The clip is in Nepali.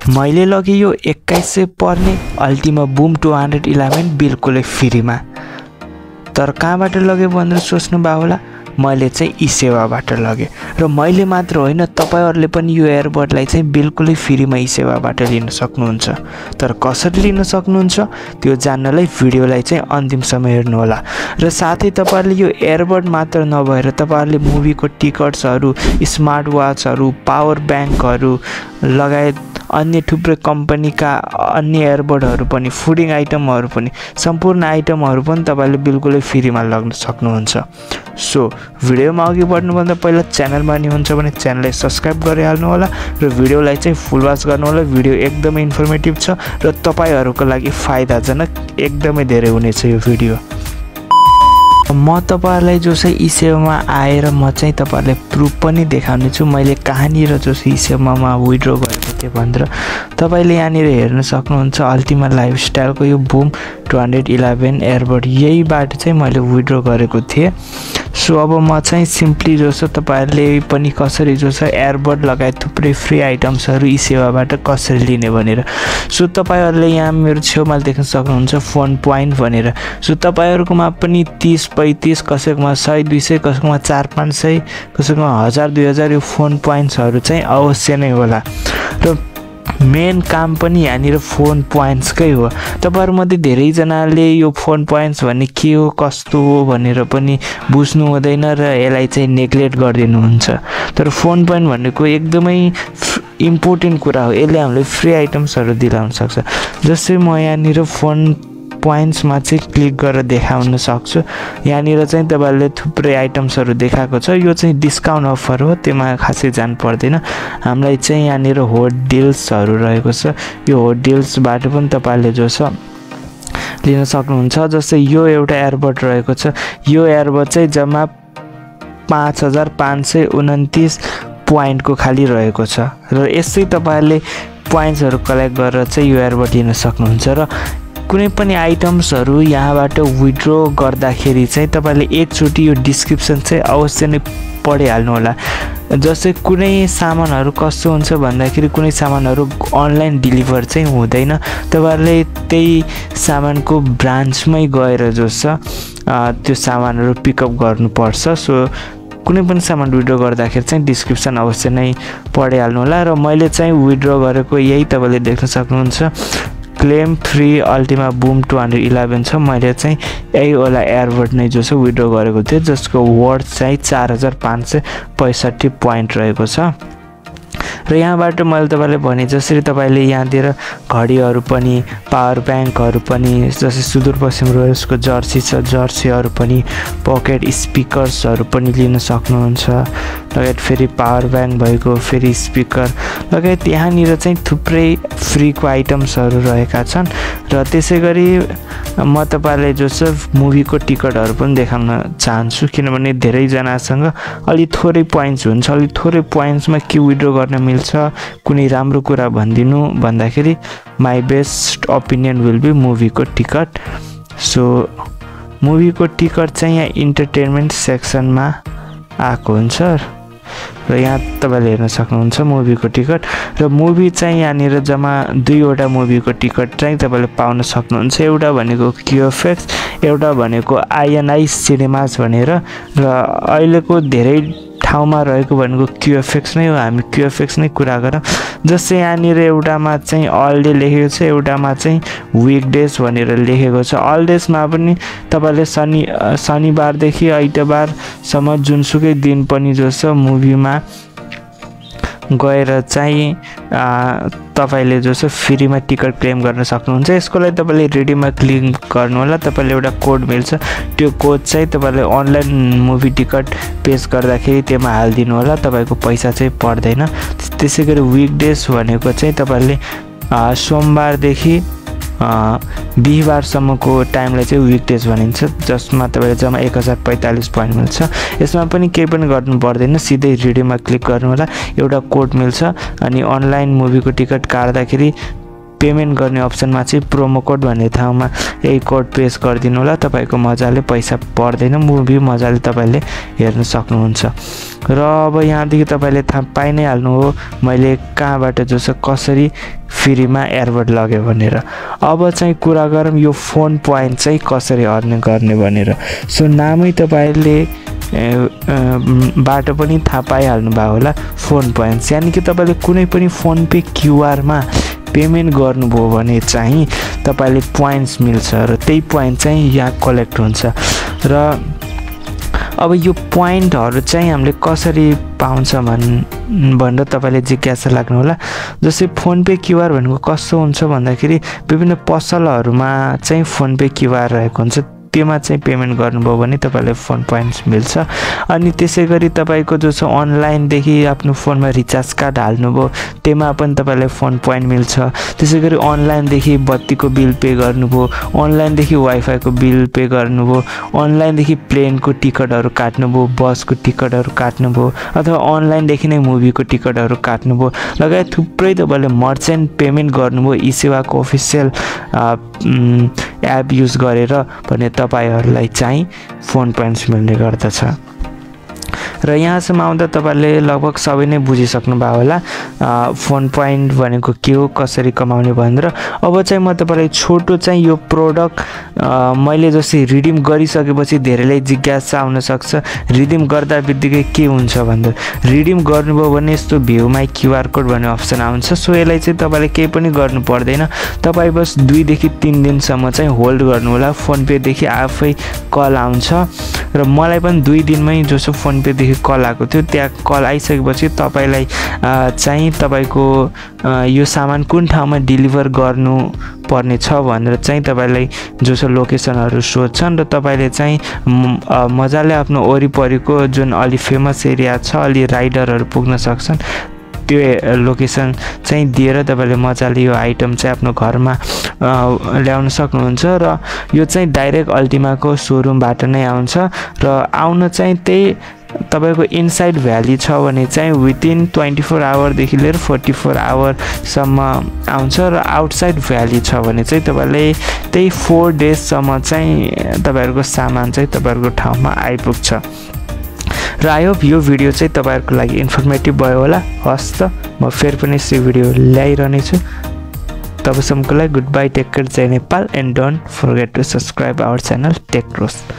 मैले लगे यो 2100 पर्ने अल्टिमा बुम 211 बिल्कुलै फ्रीमा। तर कहाँबाट लगे भनेर सोच्नुभयो होला, मैले चाहिँ ई सेवाबाट लगे। र मैले मात्र होइन, तपाईहरुले पनि यो एयरबडलाई चाहिँ बिल्कुलै फ्रीमा ई सेवाबाट लिन सक्नुहुन्छ। तर कसरी लिन सक्नुहुन्छ त्यो जान्नलाई भिडियोलाई चाहिँ अन्तिमसम्म हेर्नु होला। र साथै तपाईहरुले यो एयरबड मात्र नभएर तपाईहरुले मुभीको टिकट्सहरु, स्मार्ट वाचहरु, पावर ब्याङ्कहरु लगायत अन्य थुप्रै कम्पनीका अन्य एयरबडहरु पनि, फुडिङ आइटमहरु पनि, सम्पूर्ण आइटमहरु पनि तपाईले बिल्कुलै फ्रीमा लग्न सक्नुहुन्छ। सो भिडियोमा अघि बढ्नुभन्दा पहिला च्यानलमा नि हुन्छ भने च्यानललाई सब्स्क्राइब गरिहाल्नु होला र भिडियोलाई चाहिँ फुल वाच गर्नु होला। भिडियो एकदमै इन्फर्मेटिभ छ र तपाईहरुको लागि फाइदाजनक एकदमै धेरै हुनेछ यो भिडियो। म तपाईहरुलाई जो चाहिँ ई सेवामा आएर म चाहिँ तपाईहरुलाई प्रुफ पनि देखाउने छु मैले कहाँनिर जो चाहिँ ई सेवामा विथड्र गरेको थिएँ भनेर। तपाईले यहाँनिर हेर्न सक्नुहुन्छ अल्टिमा लाइफस्टाइलको यो बुम 211 एयरबड यहीबाट चाहिँ मैले विथड्र गरेको थिएँ। सो अब म चाहिँ सिम्पली जो छ तपाईहरुले पनि कसरी जो छ एयरबड लगायत थुप्रै फ्री आइटम्सहरु ई सेवाबाट कसरी लिने भनेर। सो तपाईहरुले यहाँ मेरो छेउमा देख्न सक्नुहुन्छ फोन पोइन्ट भनेर। सो तपाईहरुकोमा पनि 30 35 कसैकोमा 100 200 कसैकोमा 400 500 कसैकोमा 1000 2000 यो फोन पोइन्ट्सहरु चाहिँ अवश्य नै होला। र मेन काम पनि यहाँनिर फोन पोइन्ट्सकै हो। तपाईहरुमध्ये धेरैजनाले यो फोन पोइन्ट्स भन्ने के हो कस्तो हो भनेर पनि बुझ्नु हुँदैन र यसलाई चाहिँ नेग्लेक्ट गरिदिनुहुन्छ। तर फोन पोइन्ट भनेको एकदमै इम्पोर्टेन्ट कुरा हो। यसले हामीलाई फ्री आइटम्सहरु दिलाउन सक्छ। जस्तै म यहाँनिर फोन पोइन्ट्समा चाहिँ क्लिक गरेर देखाउन सक्छु। यहाँनिर चाहिँ तपाईहरुले थुप्रै आइटम्सहरु देखाएको छ। यो चाहिँ डिस्काउन्ट अफर हो, त्यसमा खासै जान पर्दैन। हामीलाई चाहिँ यहाँनिर होट डिल्सहरु रहेको छ। यो होट डिल्सबाट पनि तपाईहरुले जो छ लिन सक्नुहुन्छ। जस्तै यो एउटा एयरबड रहेको छ। यो एयरबड चाहिँ जम्मा 5529 पोइन्टको खाली रहेको छ र यसै तपाईहरुले पोइन्ट्सहरु कलेक्ट गरेर चाहिँ यो एयरबड लिन सक्नुहुन्छ। र कुनै पनि आइटम्सहरु यहाँबाट विथड्र गर्दाखेरि चाहिँ तपाईले एकचोटी यो डिस्क्रिप्सन चाहिँ अवश्य नै पढिहाल्नु होला। जस्तै कुनै सामानहरु कस्तो हुन्छ भन्दाखेरि कुनै सामानहरु अनलाइन डेलिभर चाहिँ हुँदैन। तपाईहरुले त्यही सामानको ब्रान्चमै गएर जो छ त्यो सामानहरु पिकअप गर्नुपर्छ। सो कुनै पनि सामान विथड्र गर्दाखेरि चाहिँ डिस्क्रिप्सन अवश्य नै पढिहाल्नु होला। र मैले चाहिँ विथड्र गरेको यही तपाईले देख्न सक्नुहुन्छ क्लेम फ्री अल्टिमा बुम 211 छ। मैले चाहिँ यही वाला एयरबड नै जो छ विथड्र गरेको थिएँ जसको वर्थ चाहिँ 4565 पोइन्ट रहेको छ। र यहाँबाट मैले तपाईलाई भने जसरी तपाईले यहाँतिर घडीहरु पनि, पावर ब्याङ्कहरु पनि, जस्तै सुदूरपश्चिम रोयल्सको जर्सी छ, जर्सीहरु पनि, पकेट स्पिकर्सहरु पनि लिन सक्नुहुन्छ। लगायत फेरि पावर ब्याङ्क भएको, फेरि स्पिकर लगायत यहाँनिर चाहिँ थुप्रै फ्रीको आइटम्सहरु रहेका छन्। र त्यसैगरी म तपाईलाई जो छ मुभीको टिकटहरु पनि देखाउन चाहन्छु किनभने धेरै जनासँग अलि थोरै पोइन्ट्स हुन्छ। अलि थोरै पोइन्ट्समा के विथड्र गर्न मिल्छ कुनै राम्रो कुरा भन्दिनु भन्दाखेरि my best opinion will be मुभीको टिकट। सो मुभीको टिकट चाहिँ यहाँ इन्टरटेनमेन्ट सेक्सनमा आएको हुन्छ र यहाँ तपाईले हेर्न सक्नुहुन्छ मुभीको टिकट। र मुभी चाहिँ यहाँनिर जम्मा 2 वटा मुभीको टिकट चाहिँ तपाईले पाउन सक्नुहुन्छ। एउटा भनेको क्युएफएक्स, एउटा भनेको आइएनआई सिनेमास भनेर। र अहिलेको धेरै ठाउँमा रहेको भनेको क्युएफएक्स नै हो। हामी क्युएफएक्स नै कुरा गरौँ। जस्तै यहाँनिर एउटामा चाहिँ अल डे लेखेको छ, एउटामा चाहिँ विकडेज भनेर लेखेको छ। अल डेजमा पनि तपाईले शनिबारदेखि आइतबारसम्म जुनसुकै दिन पनि जो छ मुभीमा गएर चाहिँ तपाईले जो छ फ्रीमा टिकट क्लेम गर्न सक्नुहुन्छ। यसको लागि तपाईले रेडीमा क्लिक गर्नु होला। तपाईले एउटा कोड मिल्छ, त्यो कोड चाहिँ तपाईले अनलाइन मुभी टिकट पेज गर्दाखेरि त्यसमा हाल्दिनु होला। तपाईको पैसा चाहिँ पर्दैन। त्यसैगरी विकडेज भनेको चाहिँ तपाईले सोमबारदेखि बिहीबारसम्मको टाइमलाई चाहिँ विकडेज भनिन्छ जसमा तपाईले जम्मा 1045 पोइन्ट मिल्छ। यसमा पनि केही पनि गर्नु पर्दैन, सिधै रेडीमा क्लिक गर्नु होला। एउटा कोड मिल्छ अनि अनलाइन मुभीको टिकट काट्दाखेरि पेमेन्ट गर्ने अप्सनमा चाहिँ प्रोमो कोड भन्ने ठाउँमा यही कोड पेस्ट गरिदिनु होला। तपाईँको मजाले पैसा पर्दैन, मुभी मजाले तपाईँले हेर्न सक्नुहुन्छ। र अब यहाँदेखि तपाईँले थाहा पाइ नै हाल्नु हो मैले कहाँबाट जो छ कसरी फ्रीमा एयरबड लग्यो भनेर। अब चाहिँ कुरा गरौँ यो फोन पोइन्ट चाहिँ कसरी अर्न गर्ने भनेर। सो नामै तपाईँले बाट पनि थाहा पाइहाल्नु भयो होला, फोन पोइन्ट्स, यानि कि तपाईँले कुनै पनि फोन पे क्युआरमा पेमेन्ट गर्नुभयो भने चाहिँ तपाईँले पोइन्ट्स मिल्छ र त्यही पोइन्ट चाहिँ यहाँ कलेक्ट हुन्छ। र अब यो पोइन्टहरू चाहिँ हामीले कसरी पाउँछ भनेर तपाईँले जिज्ञासा लाग्नु होला। जस्तै फोन पे क्युआर भनेको कस्तो हुन्छ भन्दाखेरि विभिन्न पसलहरूमा चाहिँ फोन पे क्युआर रहेको हुन्छ, त्योमा चाहिँ पेमेन्ट गर्नुभयो भने तपाईँलाई फोन पोइन्ट्स मिल्छ। अनि त्यसै गरी तपाईँको जो छ अनलाइनदेखि आफ्नो फोनमा रिचार्ज कार्ड हाल्नुभयो त्यसमा पनि तपाईँलाई फोन पोइन्ट मिल्छ। त्यसै गरी अनलाइनदेखि बत्तीको बिल पे गर्नुभयो, अनलाइनदेखि वाइफाईको बिल पे गर्नुभयो, अनलाइनदेखि प्लेनको टिकटहरू काट्नुभयो, बसको टिकटहरू काट्नुभयो, अथवा अनलाइनदेखि नै मुभीको टिकटहरू काट्नुभयो लगायत थुप्रै तपाईँले मर्चेन्ट पेमेन्ट गर्नुभयो ई सेवाको अफिसियल एप युज गरेर भने तपाईँहरूलाई चाहिँ फोन पोइन्ट्स मिल्ने गर्दछ। र यहाँसम्म आउँदा तपाईँले लगभग सबै नै बुझिसक्नु भयो होला फोन पोइन्ट भनेको के हो, कसरी कमाउने भनेर। अब चाहिँ म तपाईँलाई छोटो चाहिँ यो प्रोडक्ट मैले जस्तै रिडिम गरिसकेपछि धेरैलाई जिज्ञासा आउन सक्छ रिडिम गर्दा बित्तिकै के हुन्छ भनेर। रिडिम गर्नुभयो भने यस्तो भ्यू माई क्युआर कोड भन्ने अप्सन आउँछ। सो यसलाई चाहिँ तपाईँले केही पनि गर्नु पर्दैन, तपाईँ बस 2 देखि 3 दिनसम्म चाहिँ होल्ड गर्नु होला। फोन पेदेखि आफै कल आउँछ र मलाई पनि 2 दिनमै जसो फोन पेदेखि कल आएको थियो, त्यहाँ कल आइसकेपछि तपाईँलाई चाहिँ तपाईँको यो सामान कुन ठाउँमा डेलिभर गर्नु पर्ने छ भनेर चाहिँ तपाईँलाई जसो लोकेसनहरू सोध्छन् र तपाईँले चाहिँ मजाले आफ्नो वरिपरिको जुन अलि फेमस एरिया छ, अलि राइडरहरू पुग्न सक्छन् त्यो लोकेसन चाहिँ दिएर तपाईँले मजाले यो आइटम चाहिँ आफ्नो घरमा ल्याउन सक्नुहुन्छ। र यो चाहिँ डाइरेक्ट अल्टिमाको सोरुमबाट नै आउँछ र आउन चाहिँ त्यही तपाईँको इनसाइड भ्याली छ भने चाहिँ विदिन 24 आवरदेखि लिएर 44 आवरसम्म आउँछ र आउटसाइड भ्याली छ भने चाहिँ तपाईँले त्यही 4 डेजसम्म चाहिँ तपाईँहरूको सामान चाहिँ तपाईँहरूको ठाउँमा आइपुग्छ। र आई होप यो भिडियो चाहिँ तपाईँहरूको लागि इन्फर्मेटिभ भयो होला। हस् त म फेरि पनि यस्तो भिडियो ल्याइरहने छु। तबसम्मको लागि गुड बाई, टेक केयर, जय Nepal, and don't forget to subscribe our channel tech roast.